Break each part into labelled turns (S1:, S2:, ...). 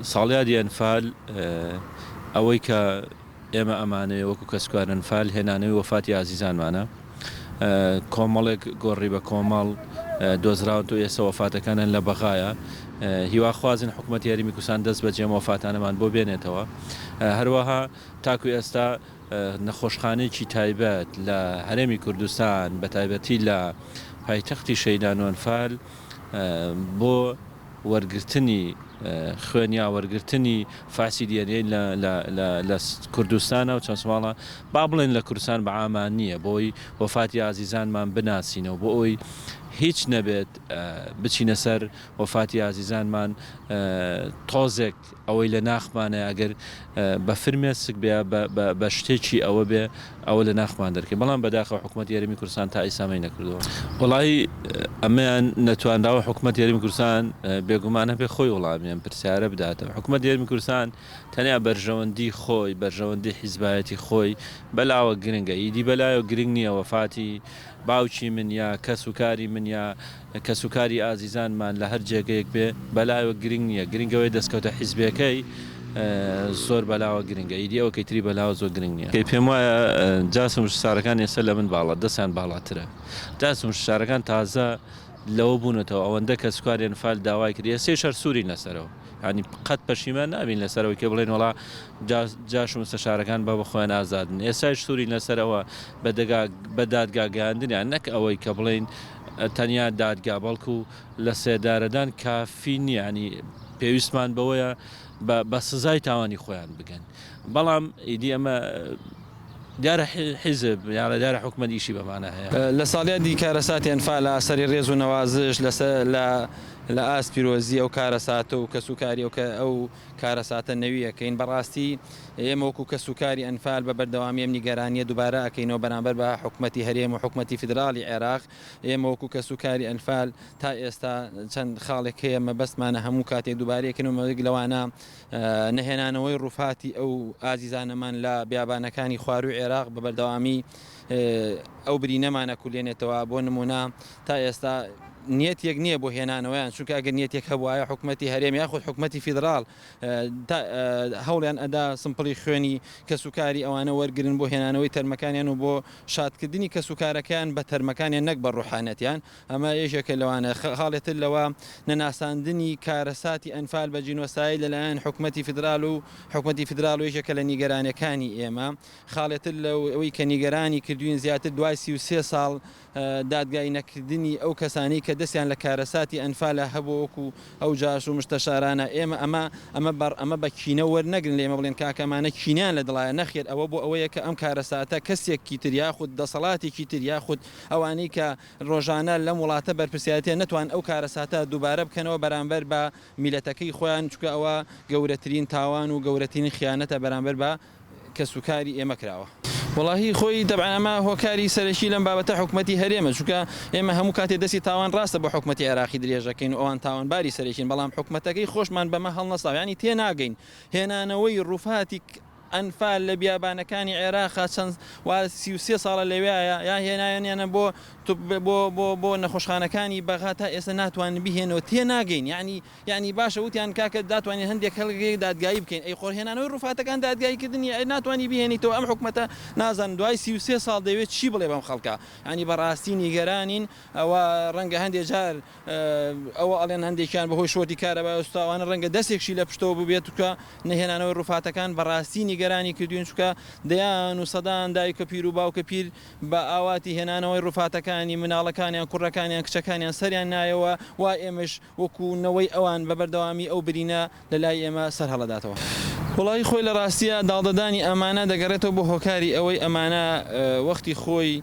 S1: ساڵیادی ئەنفال ئەوەی کە ئێمە ئەمانەوێ وەکو کەسوکار ئەنفال هێنانەوەی وەفاتی ئازیزانمانە کۆمەڵێک گۆڕی بە کۆمەڵ دۆزراون و ئێستا وەفاتەکانیان لە بەغایە هیواخوازین حکوومەتی هەرێمی کوردستان دەست بەجێ وەفاتانەمان بۆ بێنێتەوە هەروەها تاکو ئێستا نەخۆشخانەیەکی تایبەت لە هەرێمی کوردستان بە تایبەتی لە پایتەختی شەیدان و ئەنفال بۆ وەرگرتنی خوێن یا وەرگرتنی فاسی DNA لە کوردستانە و چەند ساڵە با بڵێن لە کوردستان بە عامان نییە بۆی وەفاتی ئازیزانمان بناسینەوە بۆ ئەوی هیچ نەبێت بچینە سەر وەفاتی ئازیزانمان تۆزێک ئەوەی لە ناخمانە ئەگەر بە فرمێسک بێ بە شتێکی ئەوە بێ ئەوە لە ناخمان دەرکەین بەڵام بەداخەوە حکومەتی هەرێمی کوردستان تا ئیستا ئەمەی نەکردووە. وەڵایی ئەمەیان نەتوانراوە حکومەتی هەرێمی کوردستان بێگومان هەبێ خۆی وڵامی ئەم پرسیارە بداتەوە حکومەتی هەرێمی کوردستان تەنیا بەرژەوەندی خۆی بەرژەوەندی حیزبایەتی خۆی بەلاوە گرنگە ئیدی بەلایەوە گرنگ نییە وەفاتی باوکی من یا کەس و کاری من یا کەسوکاری ئازیزانمان لە هەر جێگەیەک بێ بەلایەوە گرنگ نییە، گرنگ ئەوەیە دەستکەوتە حیزبیەکەی زۆر بەلاوە گرنگە، ئیدی ئەوکەی تری بەلاوە زۆر گرنگ نییە. پێم وایە جاس و مشتسارەکان ئێستا لە من باڵا دەستیان باڵاترە، جاس و مشتسارەکان تازە لەوە بوونەتەوە ئەوەندە کەسوکاری ئەنفال داوای کرد ئێستەیش هەر سوورین لەسەرەوە، یانی قەت پەشیمان نابین لەسەر ئەوەی کە بڵێین وەڵا جاش و مستەشارەکان با بە خۆیان ئازاد بن، ئێستایش سوورین لەسەر ئەوە بە دادگا گەیاندنیان نەک ئەوەی کە بڵێین تەنیا دادگا بەڵکو لە سێدارەدان کافی نییە ینی پێویستمان بەوەیە بە سزای تاوانی خۆیان بگەن بەڵام ئیدی ئەمە دیارە حیزب یاڵە دیارە حکومەت ئیشی بەمانە هەیە.
S2: لە ساڵیادی کارەساتی ئەنفالا سەری ڕێز و نەوازش لەسەر لە لە ئاست پیرۆزی ئەو کارەساتە و کەسوکاری ئەو ئەو کارەساتە نەوی ئەکەین بەڕاستی ئێمە وەکو کەسوکاری ئەنفال بە بەردەوامی ئەم نیگەرانیە دوبارە ئەکەینەوە بەرامبەر بە حکومەتی هەرێم و حکومەتی فیدراڵی عێراق ئێمە وەکو کەسوکاری ئەنفال تا ئێستا چەند خاڵێک هەیە مەبەستمانە هەموو کاتێک دوبارەی ئەکەینەوە یەک لەوانە نەهێنانەوەی ڕوفاتی ئەو ئازیزانەمان لە بیابانەکانی خوارووی عێراق بە بەردەوامی ئەو برینەمان ئەکولێنێتەوە بۆ نمونە تا ئێستا نیەتێک نییە بۆ هێنانەوەیان چونکە ئەگەر نیەتێک هەبوایە حکومەتی هەرێم یاخود حکومەتی فیدراڵ هەوڵیان ئەدا سمپڵی خوێنی کەسوکاری ئەوانە وەرگرن بۆ هێنانەوەی تەرمەکانیان و بۆ شادکردنی کەسوکارەکەیان بە تەرمەکانیان نەک بە ڕوحانەتیان ئەمە یەکێکە لەوانە. خاڵێ تر لەوە نەناساندنی کارەساتی ئەنفال بە جینۆساید لەلایەن حکومەتی فیدرال و حکومەتی فیدرال و یەکێکە لە نیگەرانیەکانی ئێمە. خاڵێ تر لەوەی کە نیگەرانی کردوین زیاتر دوای 33 ساڵ دادگایی نەکردنی ئەو کەسانەی کە دەستیان لە کارەساتی ئەنفالا هەبووە وەکو ئەو جاش و مشتەشارانە ئێمە ئەمە ئەمە بە ئەمە بە کینە وەرنەگرن لە ئێمە بڵێن کاکە ئەمانە کینەیان لە دڵایە نەخێر ئەوە بۆ ئەوەیە کە ئەم کارەساتە کەسێکی تر یاخود دەسەڵاتێکی تر یاخود ئەوانەی کە ڕۆژانە لەم وڵاتە بەرپرسیارەتیە نەتوان ئەو کارەساتە دووبارە بکەنەوە بەرامبەر بە میلەتەکەی خۆیان چونکە ئەوە گەورەترین تاوان و گەورەترین خیانەتە بەرامبەر بە کەسوکاری ئێمە کراوە. وەڵاهی خۆی تەبعەن ئەمە هۆکاری سەرەکی لەم بابەتە حکومەتی هەرێمە چونکە ئێمە هەموو کاتێ دەستی تاوان ڕاستە بۆ حکومەتی عێراقی درێژەکەین و ئەوان تاوانباری سەرەکین بەڵام حکومەتەکەی خۆشمان بەمە هەڵنەساوە یانی تێناگەین هێنانەوەی ڕوفاتی ئەنفال لە بیابانەکانی عێراقا چەند وا 33 ساڵە لەوێیە یا هێنایانیانە بۆ بۆ بۆ بۆ نەخۆشخانەکانی بەغا تا ئێستا ناتوانن بیهێنەوە تێناگەین یانی یانی باشە وتیان کاکە داتوانین هەندێک خەڵک دادگایی بکەین ئەی خۆ هێنانەوەی ڕوفاتەکان دادگایی کردن نیە ئەی ناتوانی بیهێنیتەوە ئەم حکومەتە نازانم دوای 33 ساڵ دەیەوێت چی بڵێ بەم خەڵکە یانی بەڕاستی نیگەرانین ئەوە ڕەنگە هەندێک جار ئەوە ئەڵێن هەندێکیان بەهۆی شۆرتی کارەبای سوتاوانە ڕەنگە دەستێکشی لە پشتەوە بووبێت چونکە نەهێنانەوەی ڕوفاتەکان بەڕاستی نیگەرانی کردوین چونکە دەیان و سەدان دایکە پیر و باوکە پیر بە ئاواتی هێنانەوەی ڕوفاتەکانی مناڵەکانیان کوڕەکانیان کچەکانیان سەریان نایەوە وا ئێمەش وەکو نەوەی ئەوان بە بەردەوامی ئەو برینە لە لای ئێمە سەر هەڵەداتەوە. وەڵاهی خۆی لە ڕاستیا داڵدەدانی ئەمانە دەگەڕێتەوە بۆ هۆکاری ئەوەی ئەمانە وەختی خۆی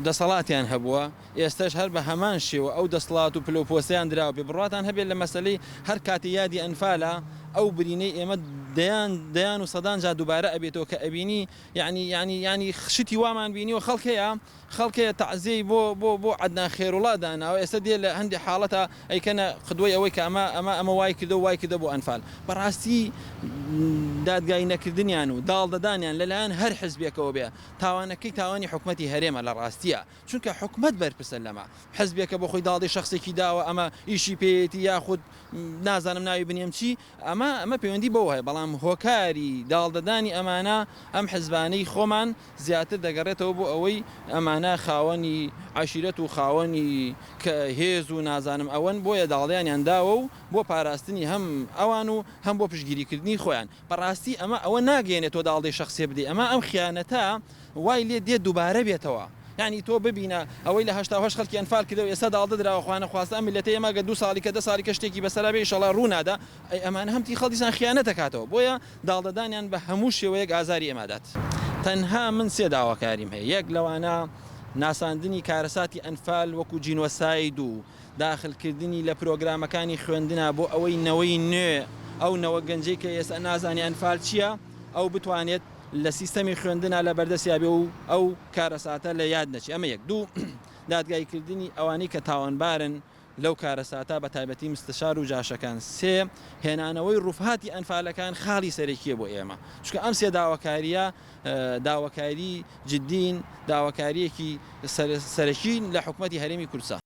S2: دەسەڵاتیان هەبووە ئێستەش هەر بە هەمان شێوە ئەو دەسڵات و پلەو پۆستەیان دراوە پێ بڕواتان هەبێت لە مەسەلەی هەر کاتێ یادی ئەنفالە ئەو برینەی ئێمە دەیان دەیان و سەدان جار دووبارە ئەبێتەوە کە ئەبینی یانی یانی یانی شتی وامان بینیوە خەڵک هەیە خەڵک هەیە تەعزیەی بۆ بۆ بۆ عەدنان خێروڵا داناوە ئێستا دێ لە هەندێ حاڵەتا ئەیکەنە قدوەی ئەوەی کە ئەمە ئەمە ئەمە وای کردە و وای کردە بۆ ئەنفال بەڕاستی دادگایی نەکردنیان و داڵدەدانیان لەلایەن هەر حزبێکەوە بێ تاوانەکەی تاوانی حکومەتی هەرێمە لە ڕاستیە چونکە حکومەت بەرپرسە لەمە حزبێکە بۆ خۆی داڵدەی شەخسێکی داوە ئەمە ئیشی پێیەتی یاخود نازانم ناوی بنێم چی ئەمە ئەمە پەیوەندی بەوە هەیە بەڵام هۆکاری داڵدەدانی ئەمانە ئەم حزبانەی خۆمان زیاتر دەگەڕێتەوە بۆ ئەوەی ئەمانە خاوەنی عەشیرەت و خاوەنی کە هێز و نازانم ئەوەن بۆیە داڵدەیانیان داوە و بۆ پاراستنی هەم ئەوان و هەم بۆ پشتگیریکردنی خۆیان بەڕاستی ئەمە ئەوە ناگەیەنێت تۆ داڵدەی شەخسێ بدەی ئەمە ئەم خیانەتە وای لێ دێت دووبارە بێتەوە یانی تۆ ببینە ئەوەی لە 88 خەلکی ئەنفال کردەوە ئێستا داڵدە دراوە خوانەخواستە ئەم میللەتەی ئێمە گەر دوو ساڵی کە دە ساڵی کە شتێکی بەسەرا بێ ئیشەڵا ڕوو نادا ئەی ئەمانە هەم تیخەڵ دیسان خیانەت ئەکاتەوە بۆیە داڵدەدانیان بە هەموو شێوەیەک ئازاری ئێمە ئەدات. تەنها من سێ داواکاریم هەیە یەک لەوانە ناساندنی کارەساتی ئەنفال وەکو جینۆساید و داخل کردنی لە پرۆگرامەکانی خوێندنا بۆ ئەوەی نەوەی نوێ ئەو نەوە گەنجەی کە ئێستا نازانێ ئەنفال چیە ئەو بتوانێت لە سیستەمی خوێندنا لە بەردەستیا بێ و ئەو کارەساتە لە یاد نەچێ ئەمە یەک دوو دادگایی کردنی ئەوانەی کە تاوانبارن لەو کارەساتە بە تایبەتی مستەشار و جاشەکان سێ هێنانەوەی ڕوفاتی ئەنفالەکان خاڵی سەرەکیە بۆ ئێمە چونکە ئەم سێ داواکاریە داواکاری جدین داواکاریەکی سەرەکین لە حکومەتی هەرێمی کوردستان.